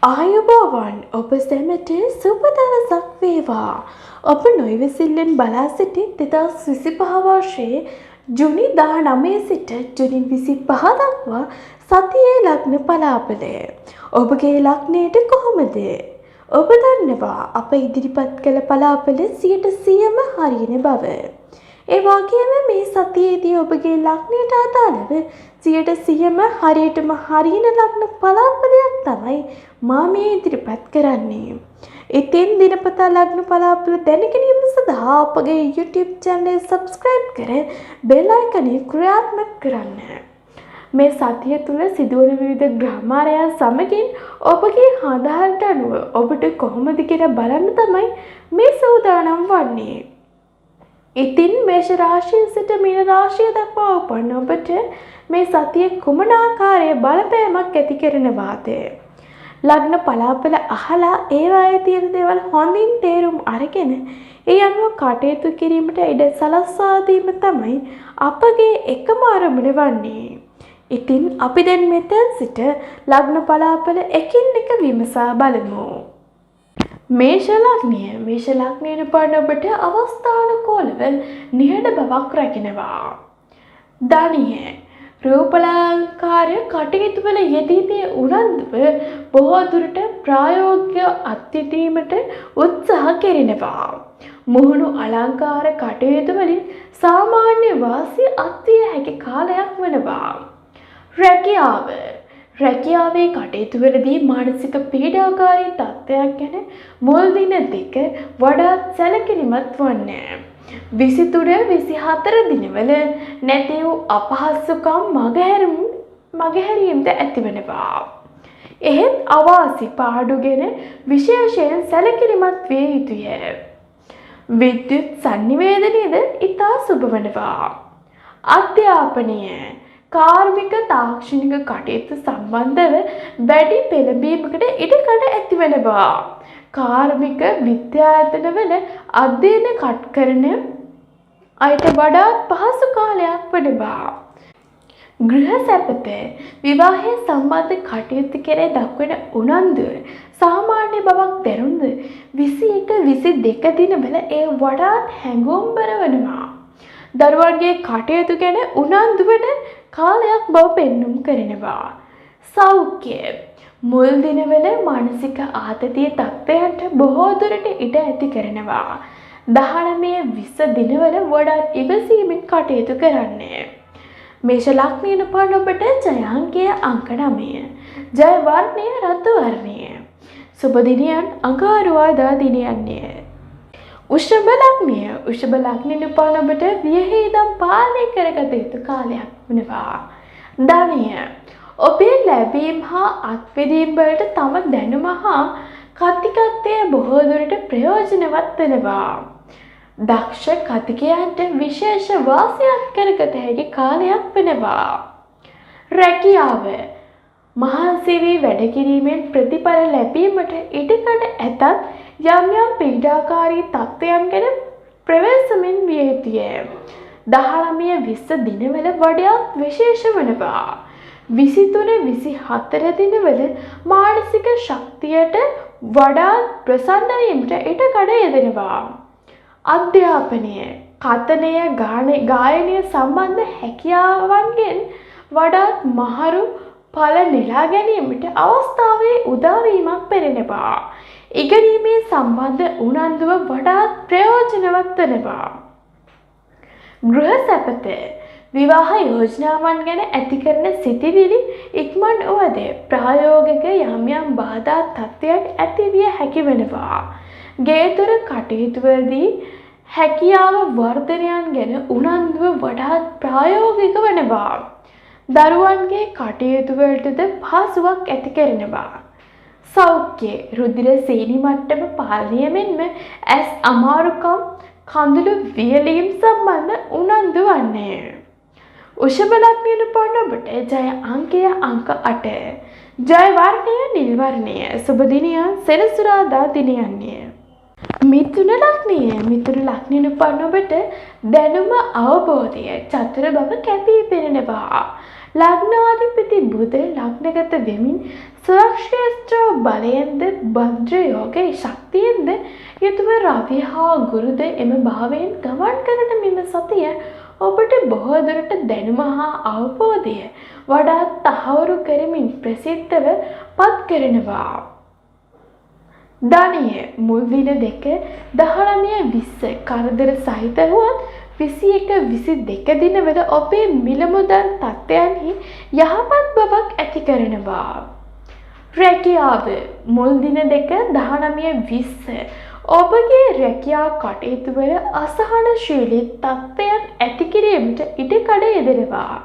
ආයුබෝවන්, ඔබ සැමට සුබ දවසක් වේවා. ඔබ නොයිවසිල්ලෙන් බලා සිටි 2025 වර්ෂයේ ජුනි 19 සිට ජුනි 25 දක්වා සතියේ ලග්න පලාපලය. ඔබගේ ලග්නයට කොහොමද? ඔබ දන්නවා අප ඉදිරිපත් කළ පලාපල 100%ම හරියන බව. ඒ වගේම මේ සතියේදී ඔබගේ ලග්නයට අදාළව 100%ම හරියටම හරියන ලග්න පලාපලයක් තමයි මා මේ ඉදිරිපත් කරන්නේ. ඉතින් දිනපතා ලග්න පලාපල දැනගැනීම සඳහා අපගේ YouTube චැනලය සබ්ස්ක්‍රයිබ් කර බෙල් අයිකනය ක්‍රියාත්මක කරන්න. මේ සතිය තුළ සිදුවන විවිධ ග්‍රහමාරයන් සමගින් ඔබගේ හඳහනට අනුව ඔබට කොහොමද කියලා බලන්න තමයි මේ සූදානම් වන්නේ. ඉතින් මේෂ රාශිය සිට මීන රාශිය දක්වා උපන් ඔබට මේ සතිය කුමන ආකාරයේ බලපෑමක් ඇති කරනවාද? ලග්න පලාපල අහලා ඒවායේ තියෙන දේවල් හොඳින් තේරුම් අරගෙන ඒ අනුව කටයුතු කිරීමට ඉඩ සලස්වා දීම තමයි අපගේ එකම අරමුණ වන්නේ. ඉතින් අපි දැන් මෙතෙන් සිට ලග්න පලාපල එකින් එක විමසා බලමු. මේෂ ලග්නය. මේෂ ලග්නයෙන් උපන් ඔබට අවස්ථානුකූලව නිහඬ බවක් රැකෙනවා. ධනය, රූපලාංකාර කටයුතු වල යෙදීමේ උනන්දුව බොහෝ දුරට ප්‍රායෝගික අත්විඳීමට උත්සාහ කෙරෙනවා. මුහුණු අලංකාර කටයුතු වලින් සාමාන්‍ය වාසි අත්විය හැකි කාලයක් වනවා. රැකියාව. රැකියාවේ කටයුතු වලදී මානසික පීඩාකාරී තත්ත්වයක් ගැන මුල් දින දෙක වඩාත් සැලකිලිමත් වන්න. 23, 24 දිනවල නැති වූ අපහසුකම් මගහැරීම්ද ඇතිවනවා. එහෙත් අවාසි පාඩු ගැන විශේෂයෙන් සැලකිලිමත් විය යුතුය. විද්‍යුත් සන්නිවේදනයද ඉතා සුබ වනවා. අධ්‍යාපනය. කාර්මික තාක්ෂණික කටයුතු සම්බන්ධව වැඩි පෙළඹීමකට ඉඩකඩ ඇතිවනවා. කාර්මික විද්‍යායතනවල අධ්‍යයන කට් කරන අයට වඩාත් පහසු කාලයක් වනවා. ගෘහ සැපත. විවාහය සම්බන්ධ කටයුතු කෙරේ දක්වන උනන්දුව සාමාන්‍ය බවක් දැනුණද 21, 22 දිනවල එය වඩාත් හැඟුම්බර වනවා. දරුවන්ගේ කටයුතු ගැන උනන්දු වන කාලයක් බව පෙන්නුම් කරනවා. සෞඛ්‍ය. මුල් දිනවල මානසික ආතතිය තත්ත්වයන්ට බොහෝ දුරට ඉඩ ඇති කරනවා. 19, 20 දිනවල වඩාත් ඉවසීමෙන් කටයුතු කරන්න. මේෂ ලග්නයෙන් උපන් ඔබට ජය අංකය අංක 9. ජය වර්ණය රතු වර්ණය. සුබ දිනයන් අඟහරුවාදා දිනයන්ය. වෘෂභ ලග්නය. වෘෂභ ලග්නයෙන් උපන් ඔබට වියහියදම් පාලනය කරගත යුතු කාලයක් වනවා. ධනය. ඔබේ ලැබීම් හා අත්විඳීම් වලට තම දැනුම හා කතිකත්වය බොහෝ දුරට ප්‍රයෝජනවත් වෙනවා. දක්ෂ කතිකයන්ට විශේෂ වාසියක් කරගත හැකි කාලයක් වෙනවා. රැකියාව. මහන්සි වී වැඩ කිරීමෙන් ප්‍රතිඵල ලැබීමට ඉඩකඩ ඇතත් යම් යම් පීඩාකාරී තත්ත්වයන් ගැන ප්‍රවේශමෙන් විය යුතුය. 19, 20 දිනවල වඩාත් විශේෂ වනවා. 23, 24 දිනවල මානසික ශක්තියට වඩාත් ප්‍රසන්න වීමට ඉඩකඩ යෙදෙනවා. අධ්‍යාපනය. කතනය, ගායනය සම්බන්ධ හැකියාවන්ගෙන් වඩාත් මහරු ඵල නෙලා ගැනීමට අවස්ථාවේ උදාවීමක් පෙනෙනවා. ඉගෙනීමේ සම්බන්ධ උනන්දුව වඩාත් ප්‍රයෝජනවත් වනවා. ගෘහ සැපත. විවාහ යෝජනාවන් ගැන ඇති කරන සිතිවිලි ඉක්මන් වුවද ප්‍රායෝගික යම් යම් බාධා තත්ත්වයන් ඇති විය හැකි වෙනවා. ගේදොර කටයුතුවලදී හැකියාව වර්ධනයන් ගැන උනන්දුව වඩාත් ප්‍රායෝගික වනවා. දරුවන්ගේ කටයුතු වලටද පහසුවක් ඇති කරනවා. සෞඛ්‍ය. රුධිර සීනි මට්ටම පාලනය මෙන්ම ඇස් අමාරුකම්, කඳුළු වියලීම් සම්බන්ධ උනන්දු වන්නේ. වෘෂභ ලග්නයෙන් උපන් ඔබට ජය අංකය අංක 8. ජය වර්ණය නිල් වර්ණය. සුබ දිනයන් සෙනසුරාදා දිනයන්ය. මිථුන ලග්නය. මිථුන ලග්නයෙන් උපන් ඔබට දැනුම අවබෝධය චතුර බව කැපී පෙනෙනවා. ලග්නාධිපති බුධ ලග්නගත වෙමින් ස්වක්ෂේත්‍ර බලයෙන්ද භද්‍ර යෝගයේ ශක්තියෙන්ද යුතුව රවි හා ගුරුද එම භාවයෙන් ගමන් කරන මෙම සතිය ඔබට බොහෝ දුරට දැනුම හා අවබෝධය වඩාත් තහවුරු කරමින් ප්‍රසිද්ධව පත් කරනවා. ධනය මුල් දින දෙක 19 20 කරදර සහිත වුවත් 21 22 දිනවල ඔබේ මිල මුදල් තත්ත්වයන්හි යහපත් බවක් ඇති කරනවා. රැකියාව මුල් දින දෙක 19 20 ඔබගේ රැකියා කටයුතු වල අසහනශීලී තත්ත්වයන් ඇති කිරීමට ඉඩකඩ යෙදෙනවා.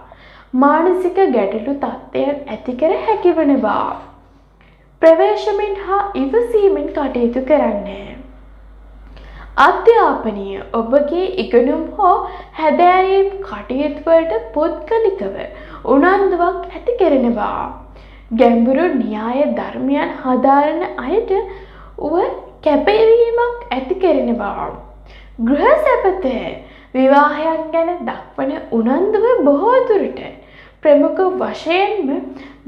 මානසික ගැටලු තත්ත්වයන් ඇති කර හැකි වනවා. ප්‍රවේශමෙන් හා ඉවසීමෙන් කටයුතු කරන්න. අධ්‍යාපනය ඔබගේ ඉගෙනුම් හෝ හැදෑරීම් කටයුතු වලට පුද්ගලිකව උනන්දුවක් ඇති කරනවා. ගැඹුරු න්‍යාය ධර්මයන් හදාරන අයට වුව කැපවීමක් ඇති කරනවා. ගෘහ සැපත විවාහයක් ගැන දක්වන උනන්දුව බොහෝ දුරට ප්‍රමුඛ වශයෙන්ම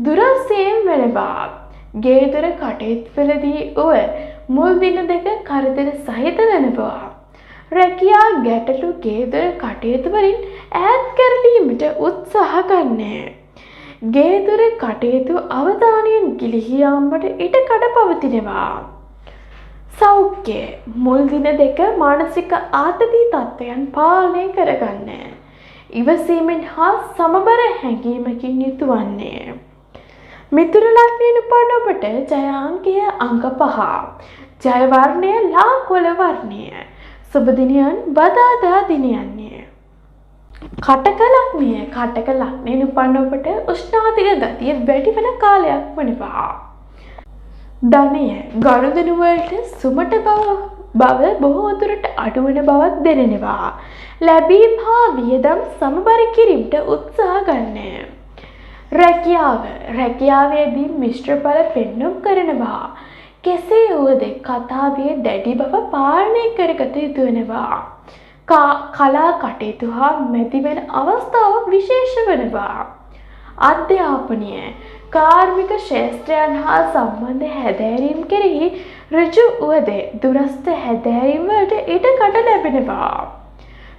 දුරස් වීම් වෙනවා. ගේදොර කටයුතුවලදී වුව මුල් දින දෙක කරදර සහිත වෙනවා. රැකියා ගැටලු ගේදොර කටයුතු වලින් ඈත් කරලීමට උත්සාහ ගන්න. ගේදොර කටයුතු අවධානයෙන් ගිලිහී යාමට ඉඩකඩ පවතිනවා. සෞඛ්‍ය මුල් දින දෙක මානසික ආතති තත්ත්වයන් පාලනය කරගන්න. ඉවසීමෙන් හා සමබර හැඟීමකින් යුතු වන්නේ. මිථුන ලග්නයෙන් උපන් ඔබට ජය අංකය අංක 5. ජය වර්ණය ලා කොළ වර්ණය. සුබ දිනයන් බදාදා දිනයන්ය. කටක ලග්නය කටක ලග්නයෙන් උපන් ඔබට උෂ්ණාධික ගතිය වැඩි වන කාලයක් වනවා. ධනය ගනුදෙනු වලට සුමට බව බොහෝ දුරට අඩුවන බවක් දැනෙනවා. ලැබීම් හා වියදම් සමබර කිරීමට උත්සාහ ගන්න. රැකියාව රැකියාවේදී මිශ්‍ර ඵල පෙන්නුම් කරනවා. කෙසේ වුවද කතාවේ දැඩි බව පාලනය කරගත යුතු වෙනවා. කලා කටයුතු හා මැදිවන අවස්ථාව විශේෂ වනවා. අධ්‍යාපනය කාර්මික ක්ෂේත්‍රයන් හා සම්බන්ධ හැදෑරීම් කෙරෙහි ඍජු වුවද දුරස්ථ හැදෑරීම් වලට ඉඩකඩ ලැබෙනවා.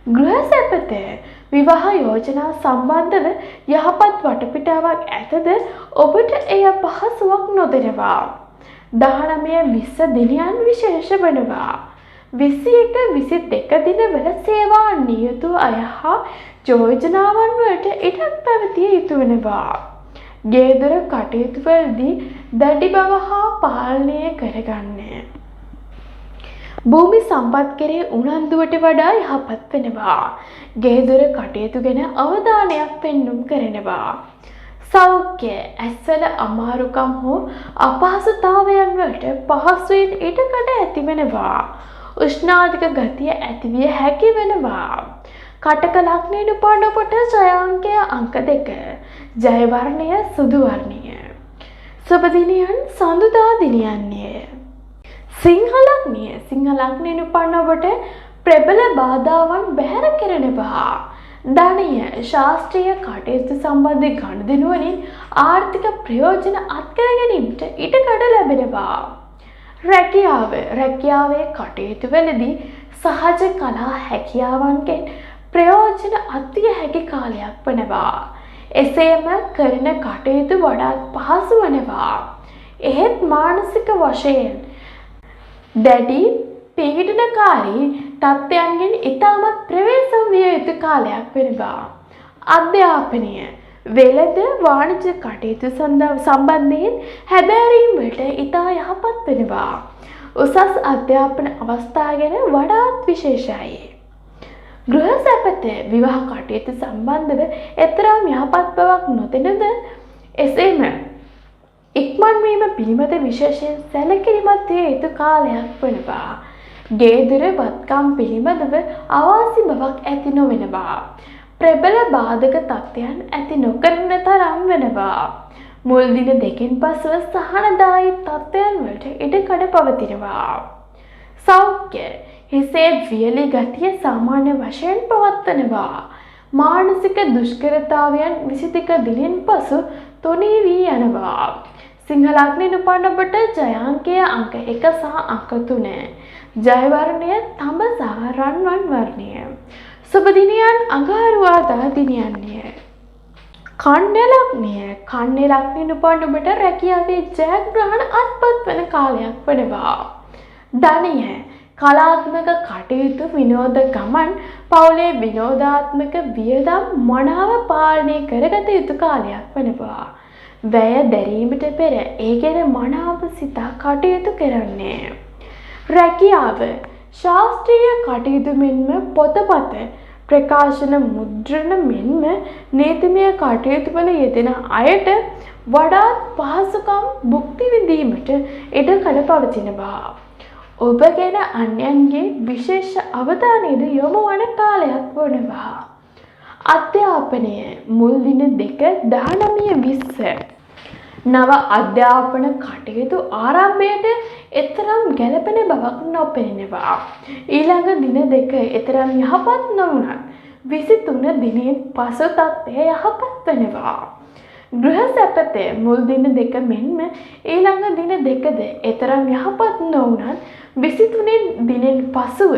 ගෘහ සැපත විවාහ යෝජනා සම්බන්ධව යහපත් වටපිටාවක් ඇතද ඔබට එය පහසුවක් නොදෙනවා. 19 20 දිනයන් විශේෂ වනවා. 21 22 දිනවල සේවා නියුතු අය හා යෝජනාවන් වලට ඉඩක් පැවතිය යුතු වෙනවා. ගේදොර කටයුතු වලදී දැඩි බව හා පාලනය කරගන්න. භූමි සම්පත් කෙරේ උනන්දුවට වඩා යහපත් වෙනවා. ගේදොර කටයුතු ගැන අවධානයක් පෙන්නුම් කරනවා. සෞඛ්‍ය ඇස්වල අමාරුකම් හෝ අපහසුතාවයන් වලට පහසුවෙන් ඉඩකඩ ඇති වෙනවා. උෂ්ණාධික ගතිය ඇතිවිය හැකි වෙනවා. කටක ලග්නයෙන් උපන් ඔබට ජය අංකය අංක 2. ජය වර්ණය සුදු වර්ණය. සුබ දිනයන් සඳුදා දිනයන්ය. සිංහ ලග්නය සිංහ ලග්නයෙන් උපන් ඔබට ප්‍රබල බාධාවන් බැහැර කරනවා. ධනය ශාස්ත්‍රීය කටයුතු සම්බන්ධ ගනුදෙනු වලින් ආර්ථික ප්‍රයෝජන අත්කර ගැනීමට ඉඩකඩ ලැබෙනවා. රැකියාව රැකියාවේ කටයුතු වලදී සහජ කලා හැකියාවන්ගෙන් ප්‍රයෝජන අත්විය හැකි කාලයක් වනවා. එසේම කරන කටයුතු වඩාත් පහසු වනවා. එහෙත් මානසික වශයෙන් දැඩි පීඩනකාරී තත්ත්වයන්ගෙන් ඉතාමත් ප්‍රවේශම් විය යුතු කාලයක් වෙනවා. අධ්‍යාපනය වෙළඳ වාණිජ කටයුතු සම්බන්ධයෙන් හැදෑරීම් වලට ඉතා යහපත් වෙනවා. උසස් අධ්‍යාපන අවස්ථා ගැන වඩාත් විශේෂයි. ගෘහ සැපත විවාහ කටයුතු සම්බන්ධව එතරම් යහපත් බවක් නොදෙනද එසේම ඉක්මන් වීම පිළිබඳ විශේෂයෙන් සැලකිලිමත් විය යුතු කාලයක් වනවා. ගේදොර වත්කම් පිළිබඳව අවාසි බවක් ඇති නොවෙනවා. ප්‍රබල බාධක තත්ත්වයන් ඇති නොකරන තරම් වෙනවා. මුල් දින දෙකෙන් පසුව සහනදායී තත්ත්වයන් වලට ඉඩකඩ පවතිනවා. සෞඛ්‍ය හිසේ වියලි ගතිය සාමාන්‍ය වශයෙන් පවත්වනවා. මානසික දුෂ්කරතාවයන් 22 දිනෙන් පසු තුනී වී යනවා. සිංහ ලග්නයෙන් උපන් ඔබට ජයාංකය අංක 1 සහ අංක 3. ජය වර්ණය තඹ සහ රන්වන් වර්ණය. සුබ දිනයන් අඟහරුවාදා දිනයන්ය. කන්‍ය ලග්නය. කන්‍ය ලග්නයෙන් උපන් ඔබට රැකියාවේ ජයග්‍රහණ අත්පත් වන කාලයක් වනවා. ධනය කලාත්මක කටයුතු, විනෝද ගමන්, පවුලේ විනෝදාත්මක වියදම් මනාව පාලනය කරගත යුතු කාලයක් වනවා. වැය දැරීමට පෙර ඒ ගැන මනාව සිතා කටයුතු කරන්නේ. රැකියාව ශාස්ත්‍රීය කටයුතු මෙන්ම පොතපත ප්‍රකාශන මුද්‍රණ මෙන්ම නීතිමය කටයුතු වල යෙදෙන අයට වඩාත් පහසුකම් භුක්ති විඳීමට ඉඩකඩ පවතිනවා. ඔබ ගැන අන්‍යයන්ගේ විශේෂ අවධානයද යොමු වන කාලයක් වනවා. අධ්‍යාපනය මුල් දින 2 19 20 නව අධ්‍යාපන කටයුතු ආරම්භයට එතරම් ගැළපෙන බවක් නොපෙනෙනවා. ඊළඟ දින 2 එතරම් යහපත් නොවුනත් 23 දිනයෙන් පසු තත්ත්වය යහපත් වෙනවා. ගෘහ සැපත මුල් දින 2 මෙන්ම ඊළඟ දින 2ද එතරම් යහපත් නොවුනත් 23 දිනෙන් පසුව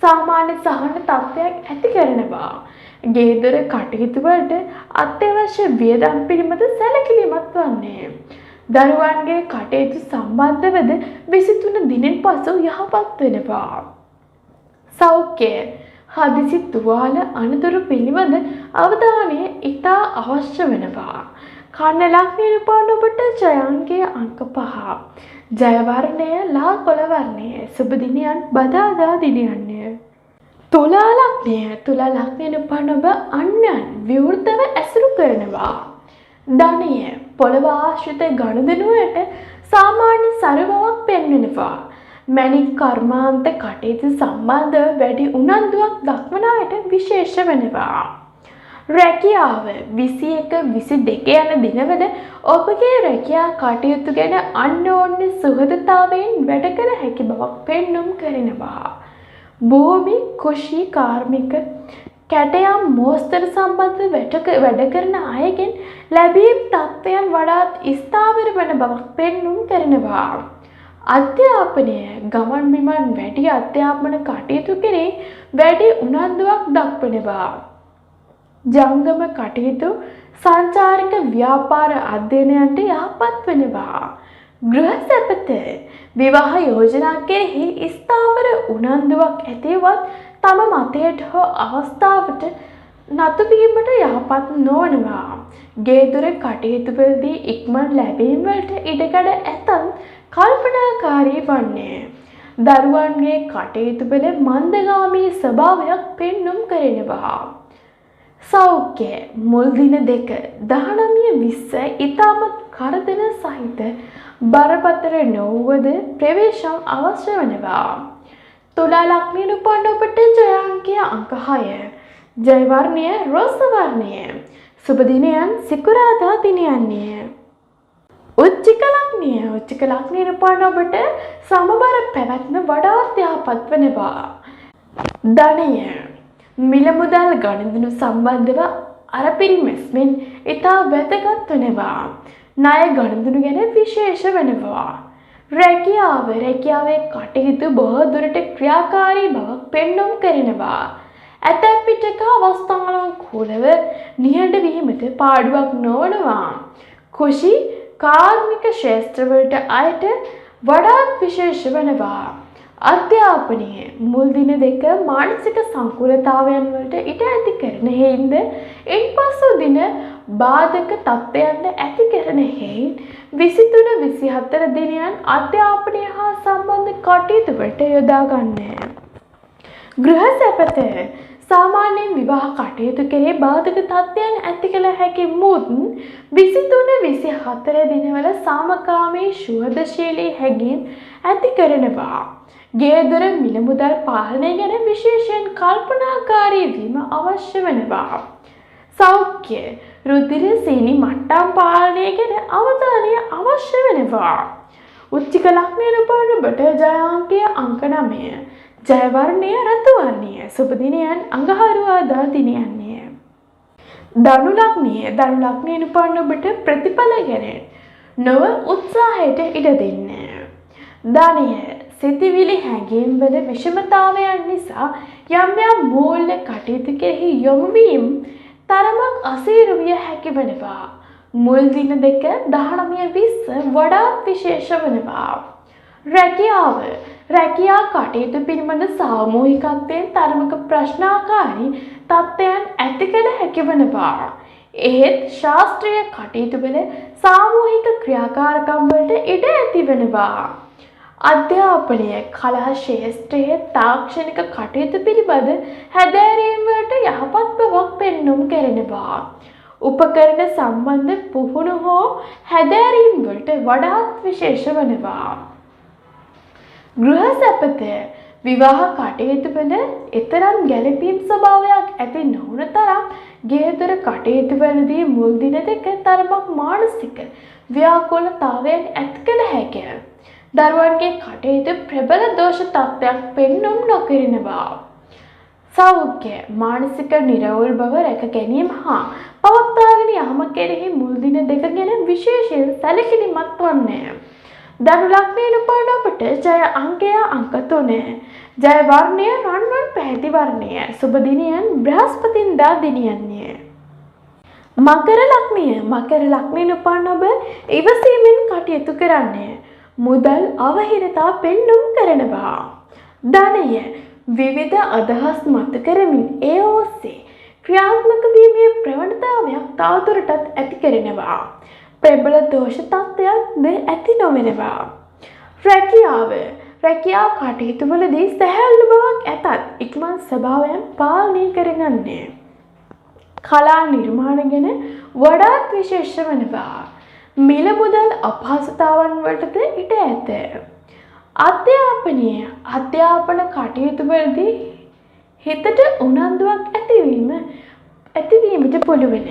සාමාන්‍ය සහන තත්ත්වයක් ඇති කරනවා. ගේදොර කටයුතු වලට අත්‍යවශ්‍ය වියදම් පිළිබඳ සැලකිලිමත් වන්නේ. දරුවන්ගේ කටයුතු සම්බන්ධවද 23 දිනෙන් පසු යහපත් වෙනවා. සෞඛ්‍ය හදිසි තුවාල අනතුරු පිළිබඳ අවධානය ඉතා අවශ්‍ය වෙනවා. කන්‍ය ලග්නයෙන් උපන් ඔබට ජයංගය අංක 5. ජය වර්ණය ලා කොළ වර්ණය. සුබ දිනයන් බදාදා දිනයන්ය. තුලා ලග්නය. තුලා ලග්නයෙන් උපන් ඔබ අන්‍යයන් විවෘතව ඇසුරු කරනවා. ධනය පොළව ආශ්‍රිත ගනුදෙනුවට සාමාන්‍ය සරු බවක් පෙන්වනවා. මැණික් කර්මාන්ත කටයුතු සම්බන්ධව වැඩි උනන්දුවක් දක්වන අයට විශේෂ වෙනවා. රැකියාව 21 22 යන දිනවල ඔබගේ රැකියා කටයුතු ගැන අන්‍යෝන්‍ය සුහදතාවයෙන් වැඩ කර හැකි බවක් පෙන්නුම් කරනවා. භූමි කෘෂි කාර්මික කැටයම් මෝස්තර සම්බන්ධ වැඩ කරන අයගෙන් ලැබීම් තත්ත්වයන් වඩාත් ස්ථාවර වන බවක් පෙන්නුම් කරනවා. අධ්‍යාපනය ගමන් බිමන් වැඩි අධ්‍යාපන කටයුතු කෙරෙහි වැඩි උනන්දුවක් දක්වනවා. ජංගම කටයුතු සංචාරක ව්‍යාපාර අධ්‍යයනයන්ට යහපත් වෙනවා. ගෘහ සැපත විවාහ යෝජනා කෙරෙහි ස්ථාවර උනන්දුවක් ඇතිවත් තම මතයට හෝ අවස්ථාවට නතු වීමට යහපත් නොවනවා. ගේදොර කටයුතු වලදී ඉක්මන් ලැබීම් වලට ඉඩකඩ ඇතත් කල්පනාකාරී වන්නේ. දරුවන්ගේ කටයුතු වල මන්දගාමී ස්වභාවයක් පෙන්නුම් කරනවා. සෞඛ්‍ය මුල් දින 2 19 20 ඉතාමත් කරදර සහිත බරපතල නොවුවද ප්‍රවේශම් අවශ්‍ය වෙනවා. තුලා ලග්නයෙන් උපන් ඔබට ජයාංකය අංක 6. ජය වර්ණය රෝස වර්ණය. සුබ දිනයන් සිකුරාදා දිනයන්ය. උච්චික ලග්නය. උච්චික ලග්නයෙන් උපන් ඔබට සමබර පැවැත්ම වඩාත් යහපත් වෙනවා. ධනය මිල මුදල් ගනුදෙනු සම්බන්ධව අර පිරිමැස්මෙන් ඉතා වැදගත් වෙනවා. ණය ගනුදෙනු ගැන විශේෂ වෙනවා. රැකියාව රැකියාවේ කටයුතු බොහෝ දුරට ක්‍රියාකාරී බවක් පෙන්නුම් කරනවා. ඇතැම් විටක අවස්ථානුකූලව නිහඬ වීමට පාඩුවක් නොවනවා. කෘෂි කාර්මික ක්ෂේත්‍රවලට අයට වඩාත් විශේෂ වෙනවා. අධ්‍යාපනය මුල් දින 2 මානසික සංකූලතාවයන් වලට ඉඩ ඇති කරන හේින්ද ඉන්පසු දින බාධක තත්ත්වයන්ද ඇති කරන හේයින් 23 24 දිනයන් අධ්‍යාපනය හා සම්බන්ධ කටයුතු වලට යොදා ගන්න. ගෘහ සැපත සාමාන්‍යයෙන් විවාහ කටයුතු කෙරේ බාධක තත්ත්වයන් ඇති කළ හැකි මුත් 23 24 දිනවල සාමකාමී සුහදශීලී හැඟීම් ඇති කරනවා. ගේදොර මිල මුදල් පාලනය ගැන විශේෂයෙන් කල්පනාකාරී වීම අවශ්‍ය වෙනවා. සෞඛ්‍ය රුධිර සීනි මට්ටම් පාලනය ගැන අවධානය අවශ්‍ය වෙනවා. උච්චික ලග්නයෙන් උපන් ඔබට ජයාංකය අංක 9. ජය වර්ණය රතු වර්ණය. සුබ දිනයන් අඟහරුවාදා දිනයන්ය. ධනු ලග්නය. ධනු ලග්නයෙන් උපන් ඔබට ප්‍රතිඵල ගැන නොව උත්සාහයට ඉඩ දෙන්න. ධනය සිතිවිලි හැඟීම් වල විෂමතාවයන් නිසා යම් යම් මූල්‍ය කටයුතු කෙරෙහි යොමු වීම තරමක් අසීරු විය හැකි වෙනවා. මුල් දින දෙක 19 20 වඩාත් විශේෂ වෙනවා. රැකියාව රැකියා කටයුතු පිළිබඳ සාමූහිකත්වයෙන් තරමක ප්‍රශ්නාකාරී තත්ත්වයන් ඇති කළ හැකි වෙනවා. එහෙත් ශාස්ත්‍රීය කටයුතු වල සාමූහික ක්‍රියාකාරකම් වලට ඉඩ ඇති වෙනවා. අධ්‍යාපනය කලා ක්ෂේත්‍රයේ තාක්ෂණික කටයුතු පිළිබඳ හැදෑරීම් වලට යහපත් බවක් පෙන්නුම් කරනවා. උපකරණ සම්බන්ධ පුහුණු හෝ හැදෑරීම් වලට වඩාත් විශේෂ වෙනවා. ගෘහ සැපත විවාහ කටයුතු වල එතරම් ගැළපීම් ස්වභාවයක් ඇති නොවන තරම් ගෙදර කටයුතු වලදී මුල් දින දෙක තරමක් මානසික ව්‍යාකූලතාවයන් ඇති කළ හැකිය. දරුවන්ගේ කටයුතු ප්‍රබල දෝෂ තත්ත්වයක් පෙන්නුම් නොකරනවා. සෞඛ්‍ය මානසික නිරවුල් බව රැක ගැනීම හා පවත්වාගෙන යාම කෙරෙහි මුල් දින දෙක ගැන විශේෂයෙන් සැලකිලිමත් වන්න. ධනු ලග්නයෙන් උපන් ඔබට ජය අංකය අංක 3. ජය වර්ණය රන්වන් පැහැති වර්ණය. සුබ දිනයන් බ්‍රහස්පතින්දා දිනයන්ය. මකර ලග්නය මකර ලග්නයෙන් උපන් ඔබ ඉවසීමෙන් කටයුතු කරන්න. මුදල් අවහිරතා පෙන්නුම් කරනවා. ධනය විවිධ අදහස් මතු කරමින් ඒ ඔස්සේ ක්‍රියාත්මක වීමේ ප්‍රවණතාවයක් තවදුරටත් ඇති කරනවා. ප්‍රබල දෝෂ තත්ත්වයක් ද ඇති නොවෙනවා. රැකියාව රැකියා කටයුතු වලදී සැහැල්ලු බවක් ඇතත් ඉක්මන් ස්වභාවයන් පාලනය කරගන්න. කලා නිර්මාණ ගැන වඩාත් විශේෂ වෙනවා. මිල මුදල් අපහසුතාවන් වලටද ඉඩ ඇත. අධ්‍යාපනය අධ්‍යාපන කටයුතු වලදී හිතට උනන්දුවක් ඇතිවීමට පුළුවන.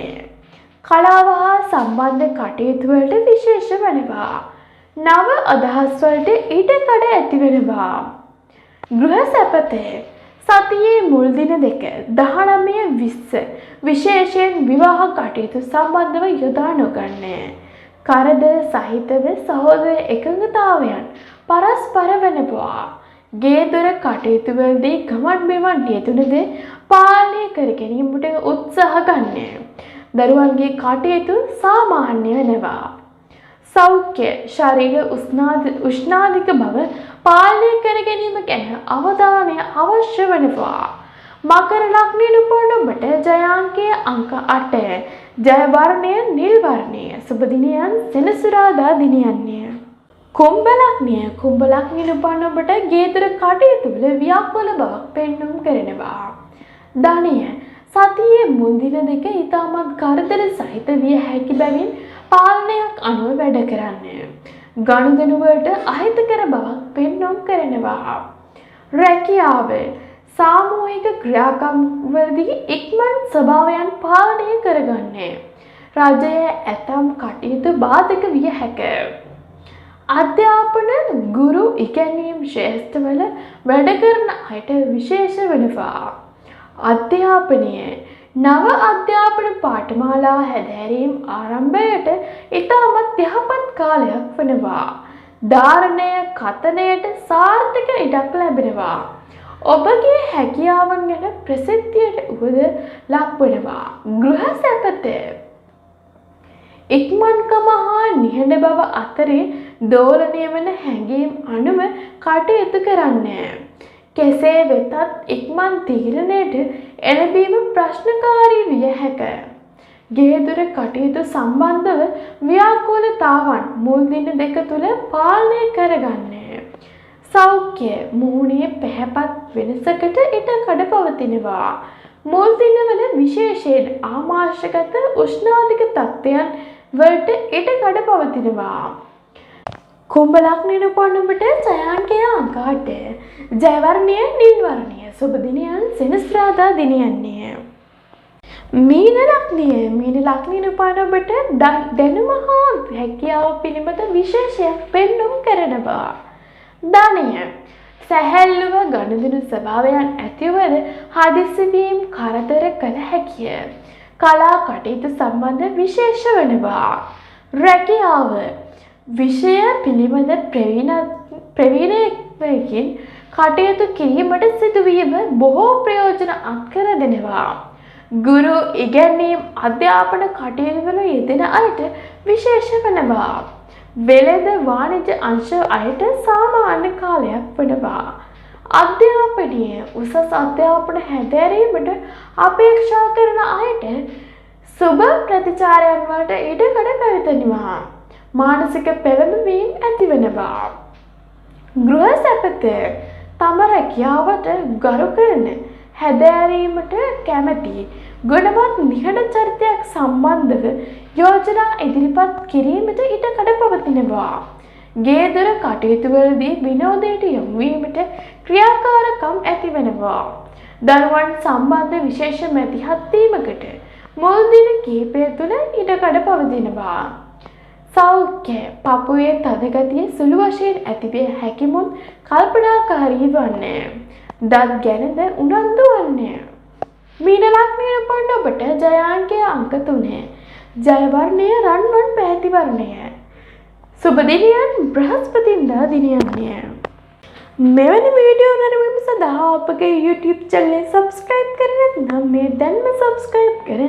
කලාව හා සම්බන්ධ කටයුතු වලට විශේෂ වෙනවා. නව අදහස් වලට ඉඩකඩ ඇති වෙනවා. ගෘහ සැපත සතියේ මුල් දින දෙක 19 20 විශේෂයෙන් විවාහ කටයුතු සම්බන්ධව යොදා නොගන්න. කරදර සහිතව සහෝදර එකඟතාවයන් පරස්පර වෙනවා. ගේ දොර කටයුතු වලදී ගමන් බිමන් යෙදුනද පාලනය කර ගැනීමට උත්සාහ ගන්න. දරුවන්ගේ කටයුතු සාමාන්‍ය වෙනවා. සෞඛ්‍ය ශරීර උෂ්ණාධික බව පාලනය කර ගැනීම ගැන අවධානය අවශ්‍ය වෙනවා. මකර ලග්නයෙන් උපන් ඔබට ජයාංකය අංක 8. ජය වර්ණය නිල් වර්ණය. සුබ දිනයන් සෙනසුරාදා දිනයන්ය. කුම්භ ලග්නය කුම්භ ලග්නයෙන් උපන් ඔබට ගේ දොර කටයුතු වල ව්‍යාකූල බවක් පෙන්නුම් කරනවා. ධනය සතියේ මුල් දින දෙක ඉතාමත් කරදර සහිත විය හැකි බැවින් පාලනයක් අනුව වැඩ කරන්න. ගනුදෙනු වලට අහිතකර බවක් පෙන්නුම් කරනවා. රැකියාව සාමූහික ක්‍රියාකම් වලදී ඉක්මන් ස්වභාවයන් පාලනය කරගන්න. රජය ඇතම් කටයුතු බාධක විය හැක. අධ්‍යාපන ගුරු ඉගැන්වීම් ක්ෂේත්‍රවල වැඩ කරන අයට විශේෂ වෙනවා. අධ්‍යාපනය නව අධ්‍යාපන පාඨමාලා හැදෑරීම් ආරම්භයට ඉතාමත් යහපත් කාලයක් වෙනවා. ධාරණය කතනයට සාර්ථක ඉඩක් ලැබෙනවා. ඔබගේ හැකියාවන් ගැන ප්‍රසිද්ධියට උවද ලක්වනවා. ගෘහ සැපත ඉක්මන්කම හා නිහඬ බව අතරේ දෝලනය වන හැඟීම් අනුව කටයුතු කරන්න. කෙසේ වෙතත් ඉක්මන් තීරණයට එළඹීම ප්‍රශ්නකාරී විය හැක. ගේ දොර කටයුතු සම්බන්ධව ව්‍යාකූලතාවන් මුල් දින දෙක තුළ පාලනය කරගන්න. සෞඛ්‍ය මුහුණේ පැහැපත් වෙනසකට ඉඩකඩ පවතිනවා. මුල් දිනවල විශේෂයෙන් ආමාශගත උෂ්ණාධික තත්ත්වයන් වලට ඉඩකඩ පවතිනවා. කුම්භ ලග්නයෙන් උපන් ඔබට ජයාංකය අංක 8. ජය වර්ණය නිල් වර්ණය. සුබ දිනයන් සෙනසුරාදා දිනයන්ය. මීන ලග්නය මීන ලග්නයෙන් උපන් ඔබට දැනුම හා හැකියාව පිළිබඳ විශේෂයක් පෙන්නුම් කරනවා. ධනය සැහැල්ලුව ගනුදෙනු ස්වභාවයන් ඇතිවද හදිසි වීම් කරදර කළ හැකිය. කලා කටයුතු සම්බන්ධ විශේෂ වෙනවා. රැකියාව විෂය පිළිබඳ ප්‍රවීණයෙක්වකින් කටයුතු කිරීමට සිදුවීම බොහෝ ප්‍රයෝජන අත්කර දෙනවා. ගුරු ඉගැන්වීම් අධ්‍යාපන කටයුතු වල යෙදෙන අයට විශේෂ වෙනවා. වෙළෙඳ වාණිජ අංශ අයට සාමාන්‍ය කාලයක් වනවා. අධ්‍යාපනය උසස් අධ්‍යාපන හැදෑරීමට අපේක්ෂා කරන අයට සුබ ප්‍රතිචාරයන් වලට ඉඩකඩ පැවතෙනවා. මානසික පෙළඹවීම් ඇතිවෙනවා. ගෘහ සැපත තම රැකියාවට ගරු කරන හැදෑරීමට කැමැති ගුණවත් නිහඬ චරිතයක් සම්බන්ධව යෝජනා ඉදිරිපත් කිරීමට ඉඩකඩ පවතිනවා. ගේ දොර කටයුතු වලදී විනෝදයට යොමු වීමට ක්‍රියාකාරකම් ඇතිවෙනවා. දරුවන් සම්බන්ධ විශේෂ මැදිහත් වීමකට මුල් දින කිහිපය තුළ ඉඩකඩ පවතිනවා. සෞඛ්‍ය පපුවේ තද ගතිය සුළු වශයෙන් ඇතිවිය හැකිමුත් කල්පනාකාරී වන්න. දත් ගැනද උනන්දු වන්න. මීන ලග්නයට උපන් ඔබට ජයාංකය අංක 3. ජය වර්ණය රන්වන් පැහැති වර්ණය. සුබ දිනයන් බ්‍රහස්පතින්දා දිනයන්ය. මෙවැනි වීඩියෝ නැරඹීම සඳහා අපගේ YouTube චැනලය සබ්ස්ක්‍රයිබ් කර නැත්නම් මේ දැන්ම සබ්ස්ක්‍රයිබ් කර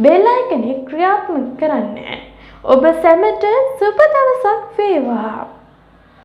බෙල් අයිකනය ක්‍රියාත්මක කරන්න. ඔබ සැමට සුබ දවසක් වේවා.